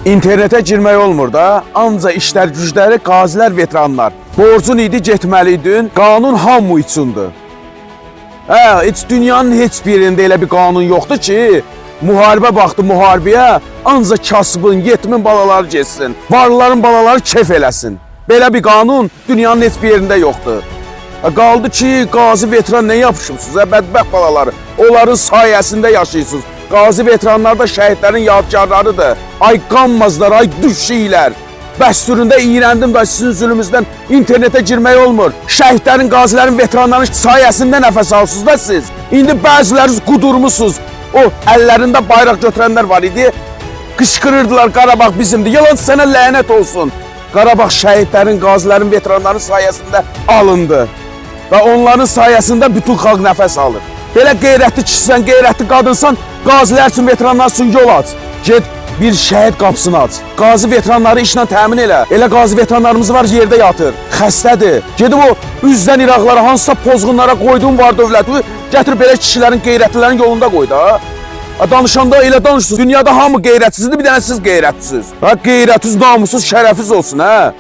İnternetə girmək olmur da. Anca işlər gücləri qazilər, veteranlar. Borcun idi, getməliydin. Qanun hamı üçündür. Hə, heç dünyanın heç bir yerində elə bir qanun yoxdur ki, müharibə baxdı müharibəyə, anca kasıbın, yetimin balaları getsin. Varlıların balaları kef eləsin. Belə bir qanun dünyanın heç bir yerində yoxdur. Hə, qaldı ki, qazi veteran nə yapışıbsınız, hə, bədbəxt balaları. Onların sayəsində yaşayırsınız. Qazi veteranlar da şəhidlərin yadkarlarıdır. Ay qanmazlar, ay düşşiklər. Bəs süründə iyrəndim və sizin zülmünüzdən internetə girmək olmur. Şəhidlərin, qazilərin, veteranların sayəsində nəfəs alırsınız da siz. İndi bəziləriniz qudurmusunuz. O əllərində bayraq götürənlər var idi. Qışqırırdılar Qarabağ bizimdir. Yalan sənə lənət olsun. Qarabağ şəhidlərin, qazilərin, veteranların sayəsində alındı. Və onların sayəsində bütün xalq nəfəs alır. Belə qeyrətli kişisən, qeyrətli qadınsan, qazilər üçün, veteranlar üçün yol aç. Get bir şəhid qapısını aç. Qazi veteranları işlə təmin elə. Elə qazi veteranlarımız var yerdə yatır, xəstədir. Gedib o üzdən İraqlara, hansısa pozğunlara qoyduğun var dövləti, gətir belə kişilərin, qeyrətlilərin yolunda qoy da. Ha, danışanda elə danışırsınız. Dünyada hamı qeyrətsizdir, bir dənə siz qeyrətsiniz. Ha, qeyrətsiz, namussuz, şərəfsiz olsun, hə.